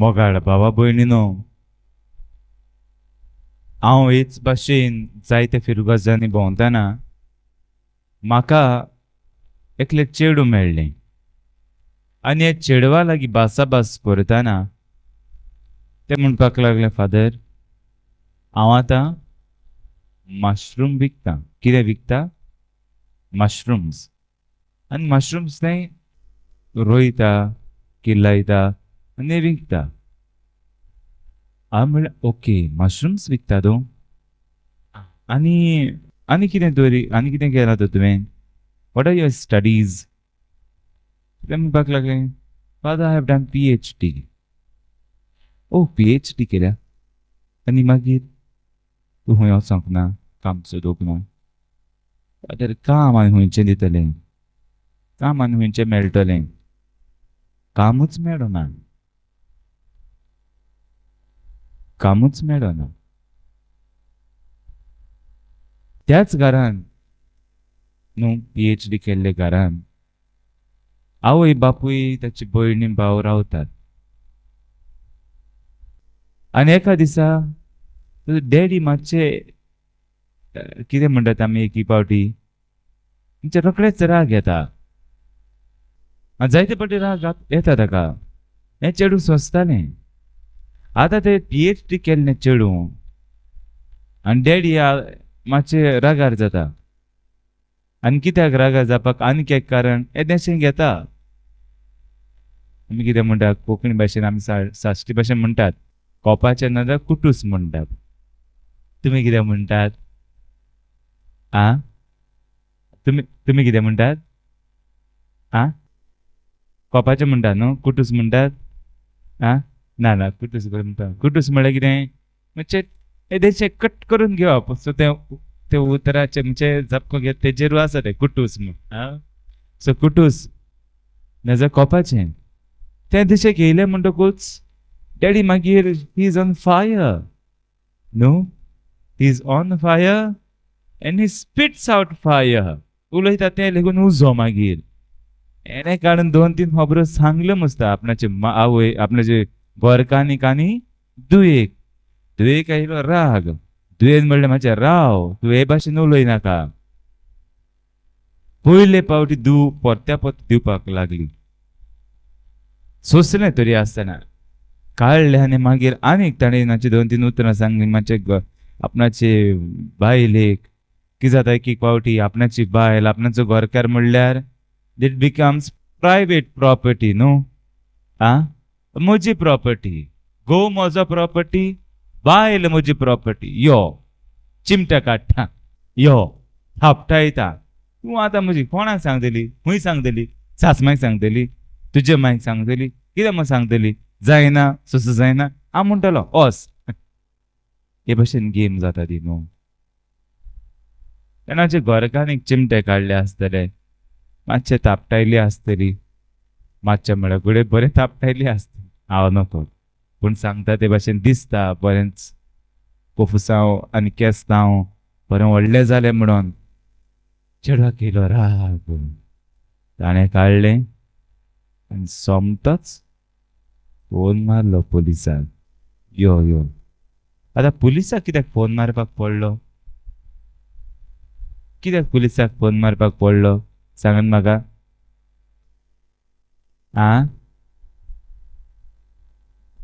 मोगाळ भावा भयणीनो, हांव हेच भाशेन जायते फिरगजांनी भोंवतना म्हाका एकलें चेडूं मेळ्ळें आनी ह्या चेडवा लागीं भासाभास करतना तें म्हणपाक लागलें, फादर हांव आतां मशरूम विकता. कितें विकता? मशरूम्स. आनी मशरूम्स तें रोयता, किल्लायता आनी विकता. हांवें म्हणलें ओके, मशरूम्स विकता तूं आनी आनी कितें दवरी, आनी कितें केलां तर तुवें? What are your studies? तें म्हणपाक लागलें, father I have done PhD. Oh, PhD केल्या आनी मागीर तूं खंय वचोंक ना, काम सोदूंक ना? फादर काम आनी खंयचें दितलें, काम आनी खंयचें मेळटलें? कामूच मेळना, कामूच मेळना. त्याच घरान न्हू PhD केल्ले घरान आवय बापूय ताची भयणी भाव रावतात. आनी एका दिसा तुजो डॅडी मातशे कितें म्हणटात आमी एकी पावटी म्हणजे रोखडेच राग येता. आनी जायते पावटी राग येता ताका. हें चेडूं सोंसतालें. आतां तें PhD केल्लें चेडूं आनी डॅडी मातशें रागार जाता. आनी कित्याक रागार जावपाक आनीक एक कारण येदेशें घेता. आमी कितें म्हणटात कोंकणी भाशेन, आमी साश्टी भाशेन म्हणटात कोपाचें नाजाल्यार कुटूस म्हणटात. तुमी कितें म्हणटात? आं, तुमी तुमी कितें म्हणटात? आं, कोपाचें म्हणटात न्हू, कुटूस म्हणटात? आं, ना ना, कुटूस म्हणटा. कुटूस म्हळ्यार कितें? म्हणजे येदेशें कट करून घेवप. सो तें ते उतराचें म्हणजे जपको घेत तेजेरू आसा तें कुटूस म्हूण. आं, सो कुटूस नाजाल्यार कोपाचें तें तशें घेयलें म्हणटकूच डॅडी मागीर he is on fire न्हू, he is on fire and he spits out fire. उलयता तें लेगून उजो मागीर हेणें काडून दोन तीन खबरो सांगल्यो मस्ता आपणाचे आवय, आपणाचे घरकान्नीक आनी दुयेक. दुयेक आयलो राग. दुयेन म्हणलें मातशें राव, तूं हे भाशेन उलय नाका. पयले पावटी दू परत्या परत दिवपाक लागली. सोंसलें तरी आसतना काडलें आनी मागीर आनीक ताणें मातशें दोन तीन उतरां सांगलीं मातशें आपणाचे बायलेक. कितें जाता एक एक पावटी आपणाची बायल, आपणाचो घरकार म्हणल्यार it becomes private property न्हू. आं, म्हजी प्रॉपर्टी, घोव म्हजो प्रॉपर्टी, बायल म्हजी प्रॉपर्टी. यो चिमटा काडटा, यो थापटायता. तूं आतां म्हजी कोणाक सांगतली? खंय सांगतली? सासमायक सांगतली? तुजे मायक सांगतली? कितें म्हूण सांगतली? जायना, सोंसो जायना हांव म्हणटलो वच. हे भशेन गेम जाता ती न्हू. तेन्ना घरकान्नीक चिमटे काडले आसतले, मातशें थापटायली आसतली, मातशें म्हळ्यार घडये बरें थापटायली आसतली, हांव नको. पूण सांगता ते भाशेन दिसता बरेंच कोफुसांव आनी केस्तांव बरें व्हडलें जालें म्हणून चेडवाक येयलो राग. ताणें काडलें आनी सोमतोच फोन मारलो पुलिसाक. यो यो. आतां पुलिसाक कित्याक फोन मारपाक पडलो? कित्याक पुलिसाक फोन मारपाक पडलो सांगात म्हाका? आं,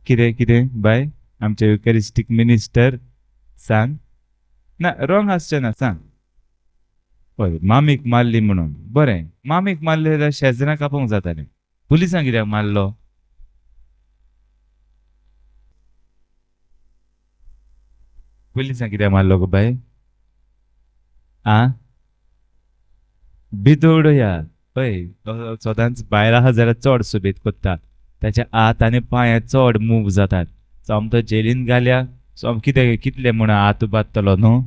कितें कितें बाय आमचे युकॅरिस्टीक मिनिस्टर सांग ना, रॉंग आसचें ना, सांग. हय, मामीक मारली म्हणून. बरें, मामीक मारली जाल्यार शेजरां कापूंक जातालें, पुलिसांक कित्याक मारलो? पुलिसांक कित्याक मारलो गो बाय? आं, भितोडया. हय, सदांच बायल आसा जाल्यार चड सोबीत कोत्ता, ताच्या हात आनी पांय चड मूव जातात. सोमतो जेलीन घाल्या, सोम कितें कितलें म्हूण हात उबारतलो न्हू.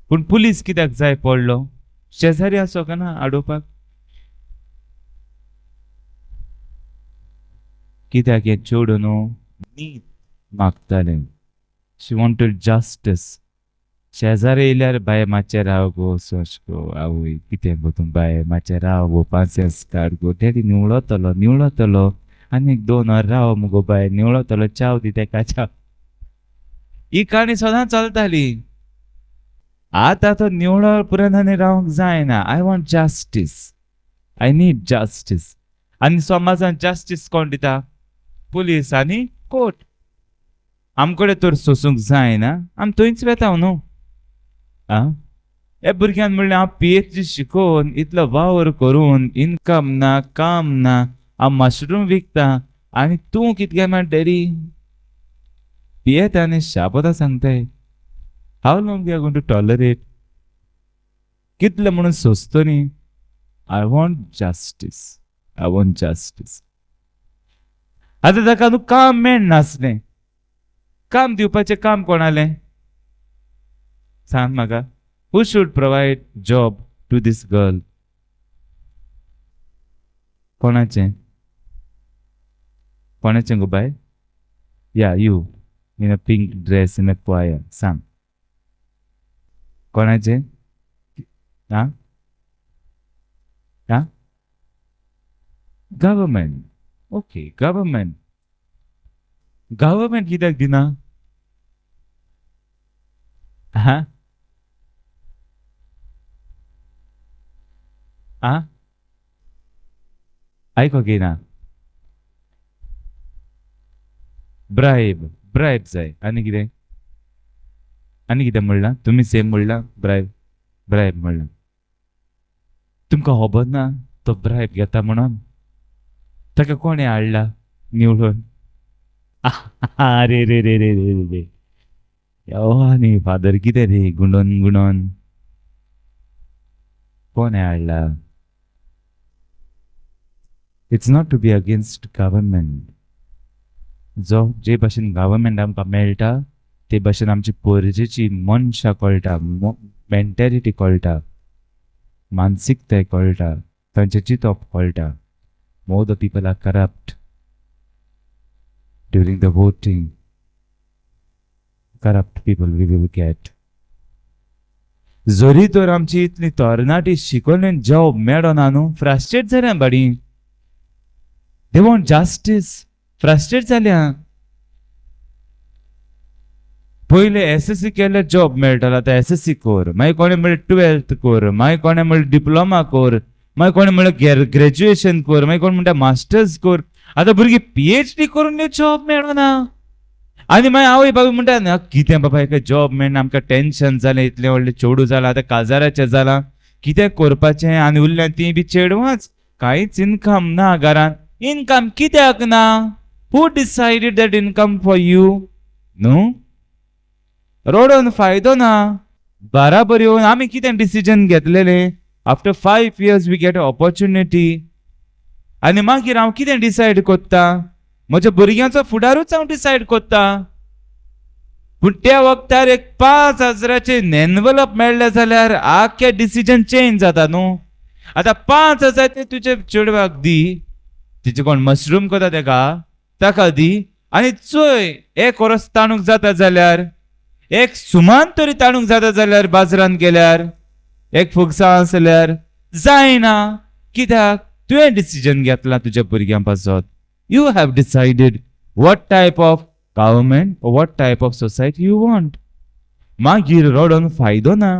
पूण पुलीस कित्याक जाय पडलो? शेजारी आसो का ना आडोवपाक? कित्याक हें चेडूं न्हू नीत मागतालें. She wanted justice. शेजारी येयल्यार बाय मातशें राव गो, सोंस गो, आवय कितें गो तूं बाय, मातशें राव गो, पांसेंस काड गो, डॅडी निवळतलो निवळतलो. आनीक 2 वर राव मुगो बाय, निवळतलो च्याव दी तेका च्याव. ही काणी सदां चलताली. आतां तो निवळो पुराय आनी रावंक जायना. I want justice, I need justice. आनी समाजान जस्टीस कोण दिता? पुलीस आनी कोर्ट. आमकडे तर सोसूंक जायना, आमी थंयच वेता न्हू. आं, ह्या भुरग्यान म्हणलें हांव PhD शिकोवन इतलो वावर करून इनकम ना, काम ना, हांव मशरूम विकता आनी तूं कितें काय म्हण डॅडी पियेता आनी शापोतां सांगताय. How long we are going to tolerate? कितले म्हणून सोंसतो न्ही. I want justice, I want justice. आतां ताका न्हू काम मेळनासलें. काम दिवपाचें काम कोणालें सांग म्हाका? Who should provide job to this girl? कोणाचें? कोणाचें गो बाय? Yeah, you in a pink dress in a choir. सांग कोणाचें? आं आं, गव्हर्मेंट. Okay, government. गव्हर्मेंट कित्याक दिना? हा आ, आयको घेयना. ब्रायब, ब्रायब जाय. आनी कितें? आनी कितें म्हणलां तुमी? सेम म्हणलां, ब्रायब, ब्रायब म्हणलां. तुमकां खबर ना तो ब्रायब घेता म्हणून? ताका कोणें हाडला निवडून? अरे रे रे रे रे रे, न्ही फादर कितें रे गुंडोन गुंडोन कोणें हाडला? It's not to be against government. जो जे भाशेन गव्हर्मेंट आमकां मेळटा ते भाशेन आमची परजेची मनशां कळटा, मेंटेलिटी कळटा, मानसिकताय कळटा, तांचें चिंतप कळटा. More the people are corrupt during the voting, corrupt people we will get. जरी तर आमची इतली तरणाटी शिकून जॉब मेळना न्हू, फ्रस्ट्रेट जाल्या बाडी. They want justice. Frustrate जाल्या. पयले SSC केल्यार जॉब मेळटालो, आतां SSC कर, मागीर कोणें म्हणलें 12th कर, मागीर कोणें म्हणलें डिप्लोमा कर, मागीर कोणें म्हणलें ग्रॅज्युएशन कर, मागीर कोण म्हणटा मास्टर्स कर. आतां भुरगीं PhD करून जॉब मेळना. आनी मागीर आवय बापूय म्हणटा ना कितें बाबा हेका जॉब मेळना, आमकां टेंशन जालें, इतलें व्हडलें चेडूं जालां, आतां काजाराचें जालां, कितें करपाचें? आनी उरल्या तीं बी चेडवांच, कांयच इनकम ना घरांत. इनकम कित्याक ना? Who decided that income for you? न्हू, रडोन फायदो ना. बराबर येवन आमी कितें डिसिजन घेतलेलें? After 5 years we get a opportunity. आनी मागीर हांव कितें डिसायड कोत्ता? म्हज्या भुरग्यांचो फुडारूच हांव डिसायड कोत्ता. पूण त्या वखदार एक 5,000 एनवलप मेळ्ळें जाल्यार आख्खे डिसिजन चेंज जाता न्हू. आतां 5,000 ते तुजे चेडवाक दी, तिचे कोण मशरूम करता तेका, ताका दी आनी चोय एक वरस ताणूंक जाता जाल्यार, एक सुमान तरी ताणूंक जाता जाल्यार, बाजारांत गेल्यार एक फुगसां आसल्यार जायना. कित्याक? तुवें डिसिजन घेतलां तुज्या भुरग्यां पासत. You have decided what type of government, what type of society you want. मागीर रडोन फायदो ना.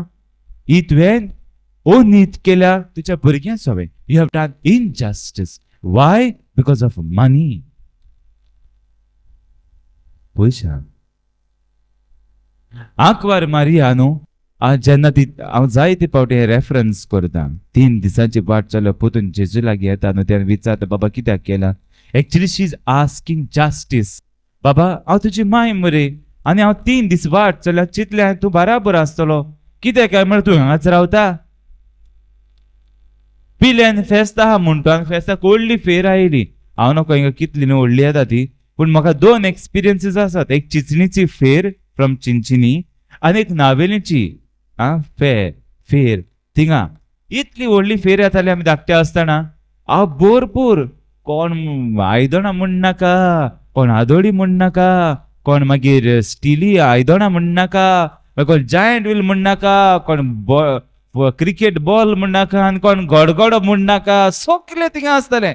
ही तुवें अनीत केल्या तुज्या भुरग्यां सवें. You have done injustice. Why? Because of money. पयशा. आंकवार मारिया न्हू, जेन्ना ती, हांव जायते फावटी हे रेफरन्स करता, 3 दिसांची वाट चलो पोतून जेजू लागीं येता न्हू, तेन्ना विचारता बाबा कित्याक केला? Actually she is asking justice. बाबा हांव तुजी माय मरे आनी हांव 3 दीस वाट चल्या, चिंतलें तूं बराबर आसतलो, कित्याक काय म्हळ्यार तूं हांगाच रावता? पिल्यान फेस्त आहा म्हणटा आनी फेस्ताक व्हडली फेर आयली. हांव नको हिंगा कितली न्हू व्हडली येता ती, पूण म्हाका 2 एक्सपिरियन्सीस आसात. एक चिंचणीची फेर फ्रॉम चिंचिनी आनी एक नावेलीची फेर. थिंगा इतली व्हडली फेर येताली आमी धाकटे आसतना. हांव भरपूर कोण आयदनां म्हणनाका, कोण आदोळी म्हणनाका, कोण मागीर स्टिली आयदनां म्हणनाका, कोण जायंट व्हील म्हणनाका, कोण क्रिकेट बॉल म्हणनाका आनी कोण गडगडो म्हणनाका, सगळे थिंगा आसतले.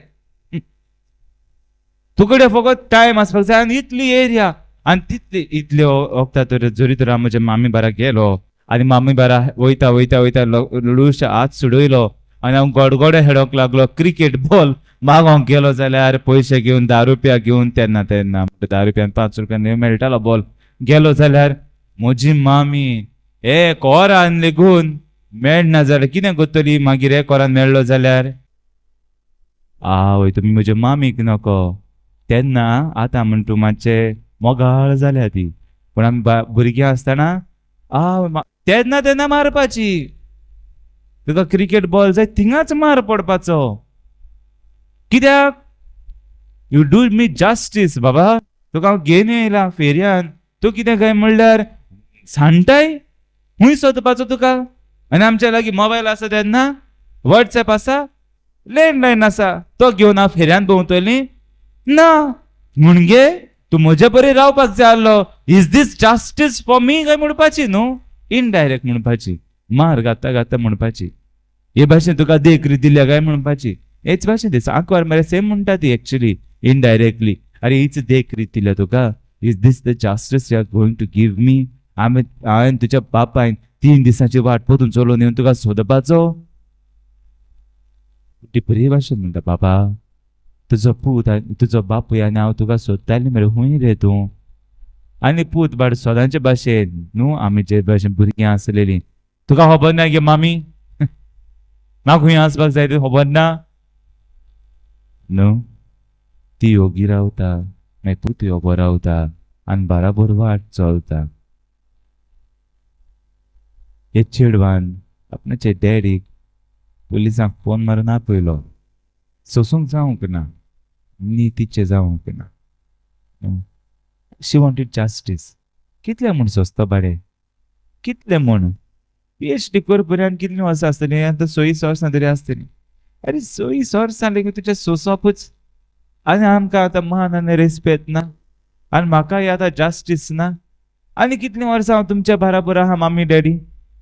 तुकडे फकत टायम आसपाक जाय आनी इतली एरिया आनी तितली इतल्यो वखदां तर जरी तर हांव म्हज्या मामी बारा गेलो आनी मामी बारा वयता वयता वयता लुडूश हात सुडयलो आनी हांव गडगडे हेडोंक लागलो क्रिकेट बॉल मागोंक गेलो जाल्यार पयशे घेवन 10 रुपया घेवन तेन्ना तेन्ना 10 रुपयान 5 रुपयान मेळटालो बॉल गेलो जाल्यार म्हजी मामी एक वरान लेगून मेळना जाल्यार कितें करतली मागीर एक वरान मेळ्ळो जाल्यार आवय तुमी म्हज्या मामीक नको तेन्ना आतां म्हण तूं मातशें मोगाळ जाल्या ती पूण आमी भुरगीं आसतना आवय तेन्ना तेन्ना मारपाची तुका क्रिकेट बॉल जाय थिंगाच मार पडपाचो कित्याक you do me justice बाबा तुका हांव घेवन येयला फेरयान तूं कितें काय म्हणल्यार सांडटाय खूंय सोदपाचो तुका आनी आमच्या लागीं मोबायल आसा तेन्ना वॉट्सएप आसा लँडलायन आसा तो घेवन हांव फेरयान भोंवतली ना म्हणगे तूं म्हजे बरी रावपाक जाय आसलो is this justice for me काय म्हणपाची न्हू इनडायरेक्ट म्हणपाची मार घाता घाता म्हणपाची हे भाशेन तुका देखरी दिल्या काय म्हणपाची हेच भाशेन ती आंकवार मरे सेम म्हणटा ती एक्चुली इनडायरेक्टली अरे हीच देखरी दिल्या तुका is this the justice you are going to give me आमी हांवें तुज्या बापायन 3 दिसांची वाट पोतून चलोवन येवन तुका सोदपाचो ती बरे भाशेन म्हणटा बाबा तुजो पूत तुजो बापूय आनी हांव तुका सोदताली मरे खूंय रे तूं आनी पूत बाड सदांचे भाशेन न्हू आमी जे भाशेन भुरगीं आसलेलीं तुका खबर ना गे मामी म्हाका खूंय वचपाक जाय तें खबर ना न्हू ती योगी रावता मागीर पूत योगो रावता आनी बाराबर वाट चलता हे चेडवान आपणाचे डॅडीक पुलिसांक फोन मारून आपयलो सोसूंक जावंक ना नी तिचें जावंक ना शी वॉन्टेड जस्टीस कितलें म्हूण सोंसता बाडे कितलें म्हूण PhD करपर्यंत कितलीं वर्सां आसतलीं आतां 26 वर्सां तरी आसतलीं अरे 26 वर्सां लेगीत तुजें सोंसपूच आनी आमकां आतां मान आनी रेस्पेत ना आनी म्हाकाय आतां जस्टीस ना आनी कितलीं वर्सां हांव तुमच्या बराबर आहा मामी डॅडी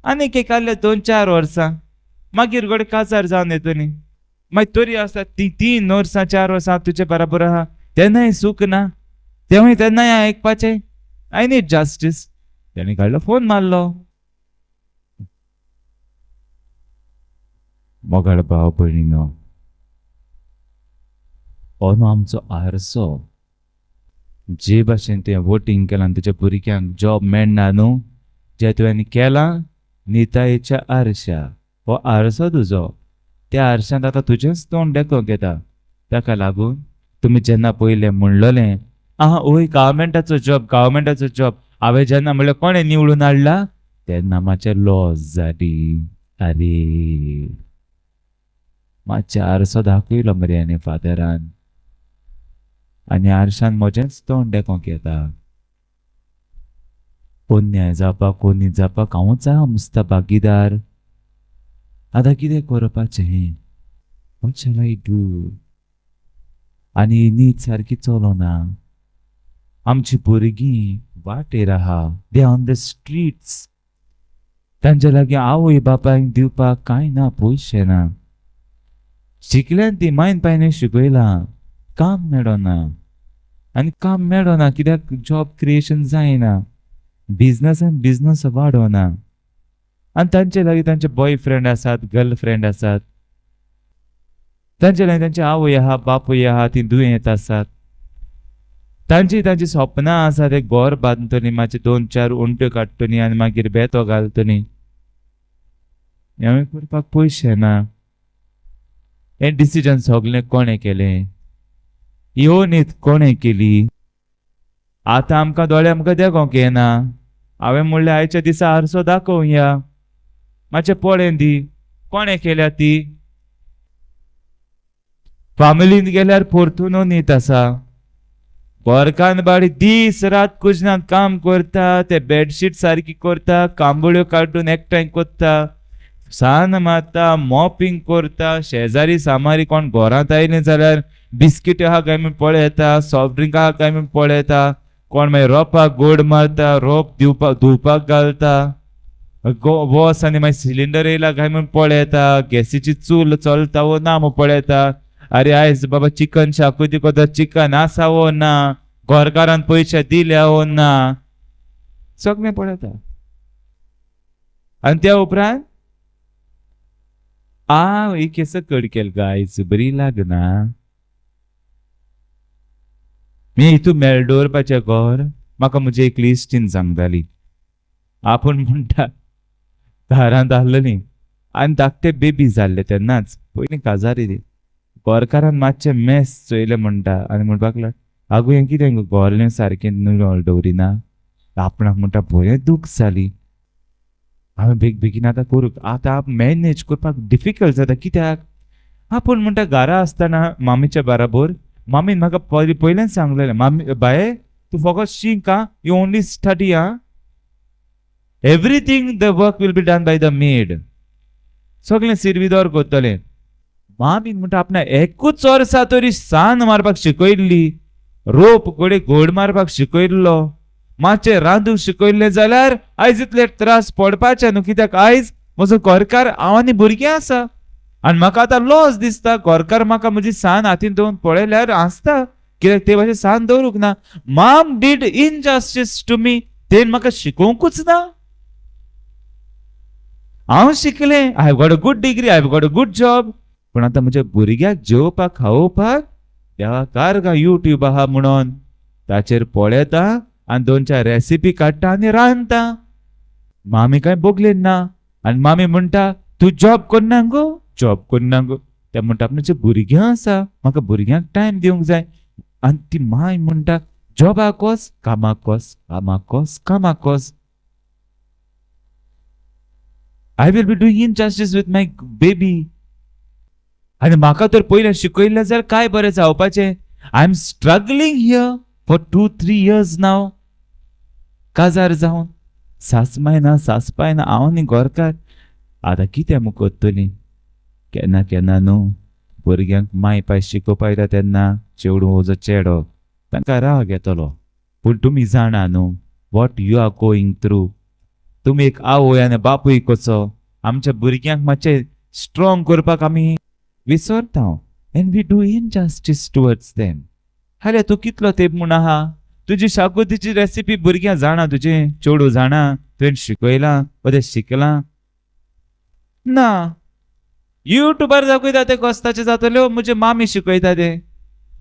आनीक एकादले 2-4 वर्सां मागीर घडये काजार जावन येतली मागीर तरी आसता ती 3 वर्सां 4 वर्सां तुजे बराबर आहा तेन्नाय सूख ना तेवूय तेन्नाय आयकपाचें I need justice तेणें काडलो फोन मारलो मोगाळ भाव भयणीनो हो न्हू आमचो आरसो जे भाशेन तुवें वोटींग केलां आनी तुज्या भुरग्यांक जॉब मेळना न्हू जें तुवें केलां नितायेच्या आरश्या हो आरसो तुजो त्या आरशांत आतां तुजेंच तोंड देखोंक येता ताका लागून तुमी जेन्ना पयलें म्हणलोलें आं ओय गव्हर्मेंटाचो जॉब गव्हर्मेंटाचो जॉब हांवें जेन्ना म्हणलें कोणें निवडून हाडला तेन्ना मातशें लॉस जाली आरे मातशें आरसो दाखयलो मरे आनी फादरान आनी आरशान म्हजेंच तोंड देखोंक येता अन्याय जावपाक कोनी जावपाक हांवूच आहा मुस्ता भागीदार आतां कितें करपाचें What shall I do? आनी नीत सारकी चलोना आमची भुरगीं वाटेर आहा they on the streets तांच्या लागीं आवय बापायक दिवपाक कांय ना पयशे ना शिकल्यान ती मायन पायन शिकयलां काम मेळना आनी काम मेळना कित्याक जॉब क्रिएशन जायना बिजनसान बिजनस वाडोना आनी तांचे लागीं तांचे बॉयफ्रेंड आसात गर्लफ्रेंड आसात तांचे लागीं तांचे आवय आहा बापूय आहा ती दुयेंत आसात तांची तांची सपनां आसा ते घर बांदतली मातशे 2-4 उंट्यो काडटली आनी मागीर बेतो घालतली हें करपाक पयशे ना हें डिसिजन सगळें कोणें केलें ह्यो नीत कोणें केली आतां आमकां दोळे आमकां देखोंक येना हांवें म्हणलें आयच्या दिसा आरसो दाखोवया मातशें पळय दी कोणें केल्या ती फामिलीन गेल्यार परतून नीत आसा घरकान्न बाडी दीस रात कुजनात काम करता ते बेडशीट सारकी करता कांबळ्यो काडून एकठांय करता सान मारता मॉपिंग करता शेजारी सामारी कोण घरांत आयले जाल्यार बिस्कीट आहा काय म्हूण पळयता सॉफ्ट ड्रिंक आहा काय म्हूण पळयता कोण मागीर रोपाक गोड मारता रोप दिवपाक धुवपाक घालता वस आनी मागीर सिलिंडर येयला काय म्हूण पळयता गॅसीची चूल चलता वो ना म्हूण पळयता. अरे आयज बाबा चिकन शाकुती कोता चिकन आसा वो ना, घरकारान पयशे दिले वो ना, सगळें पळयता. आनी त्या उपरांत आ ही केस कड केल गायज बरी लागना, मी हितू मेळ दवरपाचें घर. म्हाका म्हजी एक लिस्टीन सांगताली, आपूण म्हणटा दारांत आहलेली आनी धाकटे बेबी जाल्ले तेन्नाच, पयलीं काजारी दी. घरकारान मातशें मेस चोयलें म्हणटा आनी म्हणपाक लागलो, आगो हें कितें गो घरलें सारकें निवळ दवरिना. आपणाक म्हणटा बरें दूख जाली, हांवें बेग बेगीन आतां करूंक, आतां मॅनेज करपाक डिफिकल्ट जाता. कित्याक आपूण म्हणटा घरा आसतना मामीच्या बराबर, मामीन म्हाका पयलेंच सांगलेलें, मामी बाये तूं फकत शीक आं, you only study आं, everything the work will be done by the maid, सगळें सिरविदोर करतलें. मामीन म्हणटा आपणा एकूच वर्सा तरी सान मारपाक शिकयल्ली, रोप घोडे घोड मारपाक शिकयल्लो, मातशें रांदूंक शिकयल्लें जाल्यार आयज इतले त्रास पडपाचे न्हू. कित्याक आयज म्हजो घरकार हांव आनी भुरगीं आसा आनी म्हाका आतां लॉस दिसता. घरकार म्हाका म्हजी सान हातीन दवरून पळयल्यार हांसता, कित्याक ते भाशेन सान दवरूंक ना. Mom did injustice to me, तेन म्हाका शिकोवंकूच ना. हांव शिकलें, I have got a good degree, I have got a good job, पूण आतां म्हज्या भुरग्याक जेवपाक खावोवपाक देवा कार युट्यूब आहा म्हणून ताचेर पळयता आनी दोन चार रेसिपी काडटा आनी रांदता. मामी कांय बोगलेन ना आनी मामी म्हणटा तूं जॉब करना गो, जॉब करना गो. ते म्हणटा आपणाचे भुरग्यां आसा, म्हाका भुरग्यांक टायम दिवंक जाय. आनी ती माय म्हणटा जॉबाक वच, कामाक वच, कामाक वच, कामाक वच. I will be doing injustice with my baby. आनी म्हाका तर पयलें शिकयल्लें जाल्यार काय बरें जावपाचें. I am struggling here for 2-3 years now. काजार जावन सासमाय ना सासपाय ना, हांव न्ही घरकार. आतां कितें म्हूण करतलीं? केन्ना केन्ना न्हू भुरग्यांक माय पाय शिकोवपा येता तेन्ना चेडूं हो जो चेडो तांकां राग येतलो, पूण तुमी जाणा न्हू what you are going through. तुमी एक आवय आनी बापूय कसो आमच्या भुरग्यांक मातशें स्ट्रॉंग करपाक आमी विसरता, and we do injustice towards them. आरे तूं कितलो तेंप म्हूण आहा, तुजी शागोतीची रेसिपी भुरग्यां जाणा, तुजें चेडूं जाणा, तुवें शिकयलां वा तें शिकलां ना. युट्यूबार दाखयता तें कस्ताचें जातल्यो, म्हजे मामी शिकयता तें,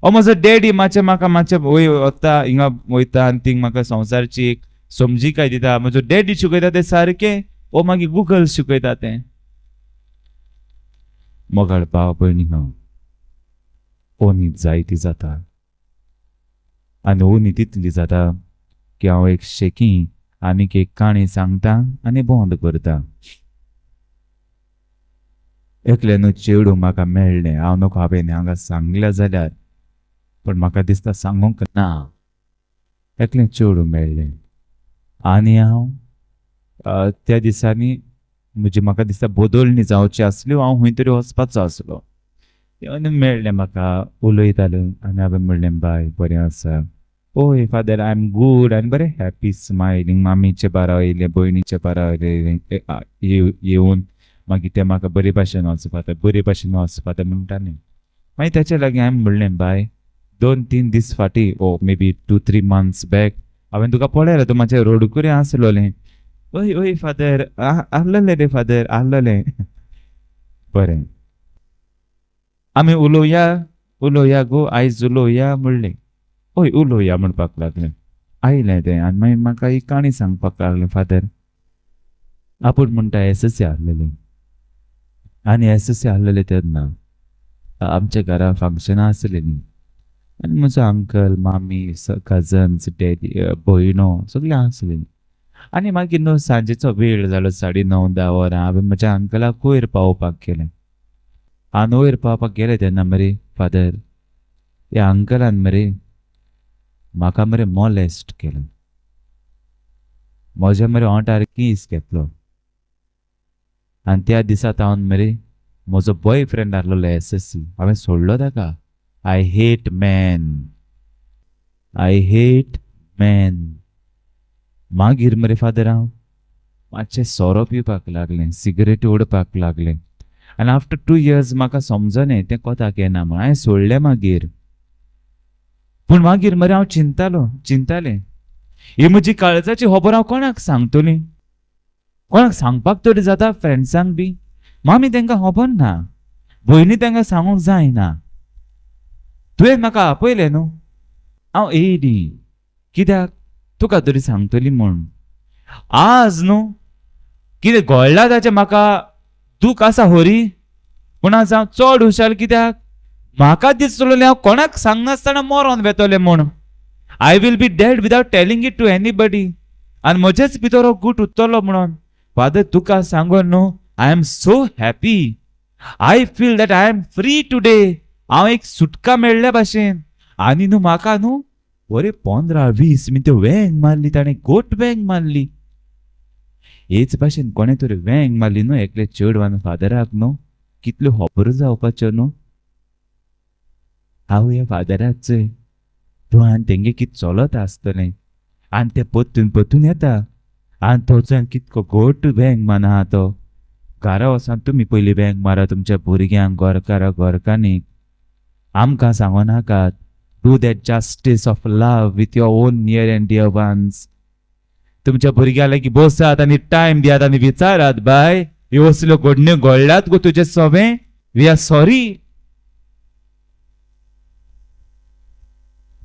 ओ म्हजो डॅडी मातशें म्हाका मातशें वय वता हिंगा वयता आनी थिंग म्हाका संवसारची एक समजिकाय दिता. म्हजो डॅडी शिकयता तें सारकें, ओ मागीर गुगल शिकयता तें. मोगाळ भाव भयणी न्हू, ओनी जायती जाता आनी ओनी तितली जाता की हांव एक शेकी आनीक एक काणी सांगता आनी बंद करता. एकलें न्हू चेडूं म्हाका मेळ्ळें, हांव नको हांवें हांगा सांगलें जाल्यार, पूण म्हाका दिसता सांगूंक ना. एकलें चेडूं मेळ्ळें आनी हांव त्या दिसांनी म्हजी म्हाका दिसता बदलणी जावची आसली, हांव खंय तरी वचपाचो आसलो. आनी मेळ्ळें म्हाका, उलयतालें आनी हांवें म्हणलें बाय बरें आसा, ओय फादर I am good, आनी बरें हॅपी स्मायलींग. मामीचे बारा येयलें, भयणीचे बारा येयलें, येवन मागीर तें म्हाका बरे भाशेन वचपाता, बरे भाशेन वचपाता म्हणटालें. मागीर ताच्या लागीं हांवें म्हणलें बाय 2-3 दीस फाटीं, ओ may be 2-3 months back हांवें तुका पळयलें, तूं मातशें रोडकुरें आसलोलें. ओय ओय फादर आहलेलें रे फादर आहलेलें. बरें आमी उलोवया उलोवया गो आयज उलोवया म्हणलें. ओय उलोवया म्हणपाक लागलें. आयलें तें आनी मागीर म्हाका एक काणी सांगपाक लागलें फादर. आपूण म्हणटा एस एस सी आहलेलें आनी एस एस सी आहलेलें तेन्ना आमच्या घरा फंक्शनां आसलेलीं आनी म्हजो अंकल, मामी, कजन्स, डॅडी, भयणो सगळीं आसलीं. आनी मागीर न्हू सांजेचो वेळ जालो 9:30-10 वरां, हांवें म्हज्या अंकलाक वयर पावोवपाक गेलें. आनी वयर पावपाक गेलें तेन्ना मरे फादर ह्या अंकलान मरे म्हाका मरे मोलेस्ट केलें, म्हज्या मरे ओंठार कीस घेतलो. आनी त्या दिसा तावन मरे म्हजो बॉयफ्रेंड आहलोलो एस एस सी, हांवें सोडलो ताका. I hate man, I hate man. मागीर मरे फादर हांव मातशें सोरो पिवपाक लागलें, सिगरेट ओडपाक लागलें. आनी आफ्टर 2 years म्हाका समजलें तें कोताक येना म्हूण, हांवें सोडलें मागीर. पूण मागीर मरे हांव चिंतालें ही म्हजी काळजाची खबर हांव कोणाक सांगतली, कोणाक सांगपाक तरी जाता, फ्रेंड्सांक बी. मामी तांकां खबर ना, भयणी तांकां सांगूंक जायना. तुवें म्हाका आपयलें न्हू, हांव येयली कित्याक तुका तरी सांगतली म्हूण. आज न्हू कितें घडलां ताचें म्हाका दूख आसा हरी, पूण आज हांव चड हुशार कित्याक म्हाका दिसलें हांव कोणाक सांगनासतना मरोन वेतलें म्हूण. I will be dead without telling it to anybody. आनी म्हजेच भितर हो गूट उरतलो म्हणून. फादर तुका सांगून न्हू I am so happy, I feel that I am free today. हांव एक सुटका मेळ्ळ्या भाशेन. आनी न्हू म्हाका न्हू बरे 15-20 मिनटां वेंग मारली ताणें, गोट वेंग मारली. हेच भाशेन कोणें तरी वेंग मारली न्हू एकले चेडवान फादराक न्हू, कितल्यो खबरो जावपाच्यो न्हू. हांव ह्या फादराक चोय तूं आनी तेंगे कितें चलत आसतलें, आनी तें परतून परतून येता आनी तो चोय कितको गोट वेंग मान आहा तो. घरा वचोन तुमी पयलीं वेंग मारा तुमच्या भुरग्यांक, घरकारा घरकान्नीक. आमकां सांगो नाकात. Do that justice of love with your own near and dear ones. तुमच्या भुरग्यां लागीं बसात आनी टायम दियात आनी विचारात, बाय ह्यो असल्यो घडण्यो घडल्यात गो तुजे सोबें, we are sorry.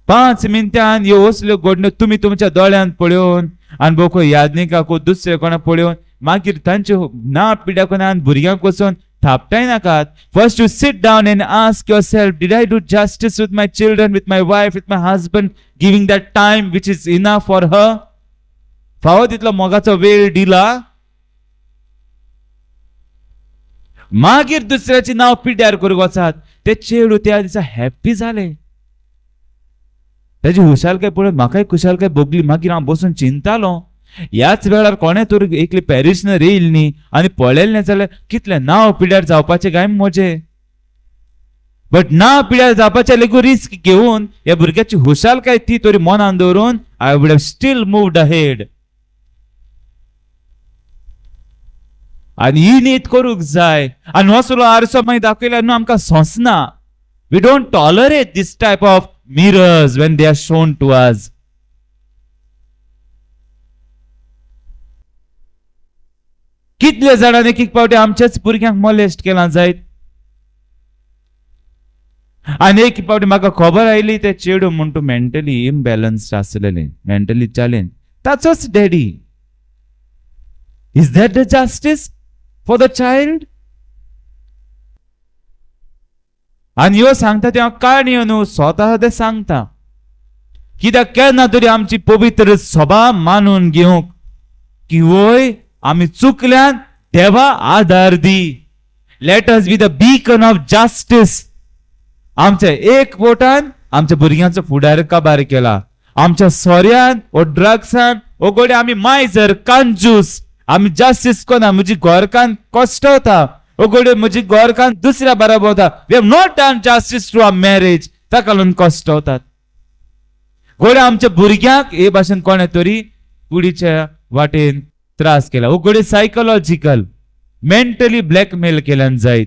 5 मिनटान ह्यो असल्यो घडण्यो तुमी तुमच्या दोळ्यान पळोवन आनी बोको यादनिकाक दुसरे कोणा पळोवन मागीर तांच्यो ना पिड्याक आनी भुरग्यांक वचून थापटाय नाकात. First you sit down and ask yourself, did I do justice with my children, with my wife, with my husband, giving that time which is enough for her? फावो तितलो मोगाचो वेळ दिला. मागीर दुसऱ्याची नांव पिड्यार करूंक वचात. ते चेडू त्या दिसा हॅप्पी जाले. ताजी खुशालकाय पळोवन म्हाकाय खुशालकाय भोगली. मागीर हांव बसून चिंतालो, ह्याच वेळार कोणें तर एकली पॅरिशनर येयली न्ही आनी पळयलें जाल्यार कितलें नांव पिड्यार जावपाचें काय म्हजें. बट नांव पिड्यार जावपाचें लेगून रिस्क घेवन ह्या भुरग्याची खुशालकाय ती तरी मनान दवरून I would have still moved ahead. आनी ही नीत करूंक जाय. आनी असलो आरसो मागीर दाखयल्यार न्हू आमकां सोंसना. We don't tolerate this type of mirrors when they are shown to us. कितले जाणांनी एक एक पावटी आमच्याच भुरग्यांक मोलेस्ट केलां जायत. आनी एक पावटी म्हाका खबर आयली ते चेडूं म्हूण तूं मेंटली इमबॅलन्स्ड आसलेलें, मेंटली चॅलेंज. ताचोच daddy. Is that the justice for the child? आनी ह्यो सांगता ते हांव काणयो न्हू, स्वता ते सांगता. कित्याक केन्ना तरी आमची पवित्र सभा मानून घेवंक की वय आमी चुकल्यान देवा आदार दी. Let us be the beacon of justice. आमच्या एक वोटान आमच्या भुरग्यांचो फुडार काबार केला. आमच्या सोऱ्यान ओ ड्रग्सान ओ गोडे आमी मायजर कंजूस. आमी जस्टीस कोना. म्हजी घरकान कश्टवता ओ गोडे, म्हजी घरकान दुसऱ्या बराबर वता. We have not done justice to our marriage. ताका लागून कश्टवतात गोडे आमच्या भुरग्यांक. हे भाशेन कोणें तरी कुडीच्या वाटेन त्रास केला. ओ गोडे सायकोलॉजिकल मेंटली ब्लॅकमेल केल्यान जायत.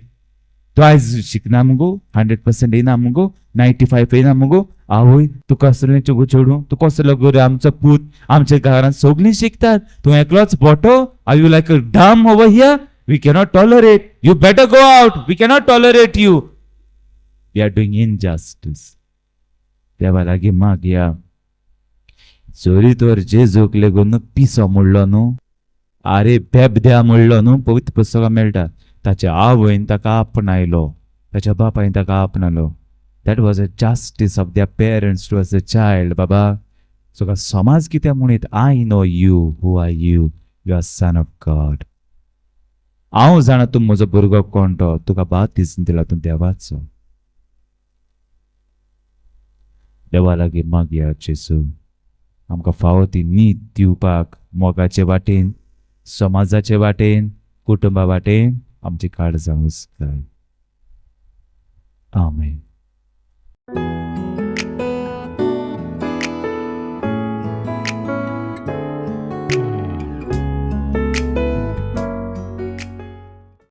तूं आयज शिकना मुगो, 100% येना मुगो, 95 येना मुगो. आवय तूं कसलें चेडूं, तूं कसलो गो रे आमचो पूत, आमच्या घरांत सगळीं शिकतात, तूं एकलोच बोटो. Are you like a dumb over here? We cannot tolerate you, better go out, we cannot tolerate you. We are doing injustice. देवा लागीं मागया. जरी तर जेजूक लेगून पिसो म्हणलो न्हू, आरे बेबद्या म्हणलो न्हू, पवित्र पुस्तकां मेळटा. ताच्या आवयन ताका आपणायलो, ताच्या बापायन ताका आपणायलो. That was a justice of their parents towards a child. बाबा तुका समाज कितें म्हणीत, I know you, who are you, you are son of God. हांव जाणा तूं म्हजो भुरगो कोण तो, तुका बाप्तीज्म दिला तूं देवाचो. देवा लागीं मागया जेजू आमकां फावो ती नीत दिवपाक, मोगाचे वाटेन, समाजाचे वाटेन, कुटुंबा वाटेन आमची काळजां उस्काय. आमेन.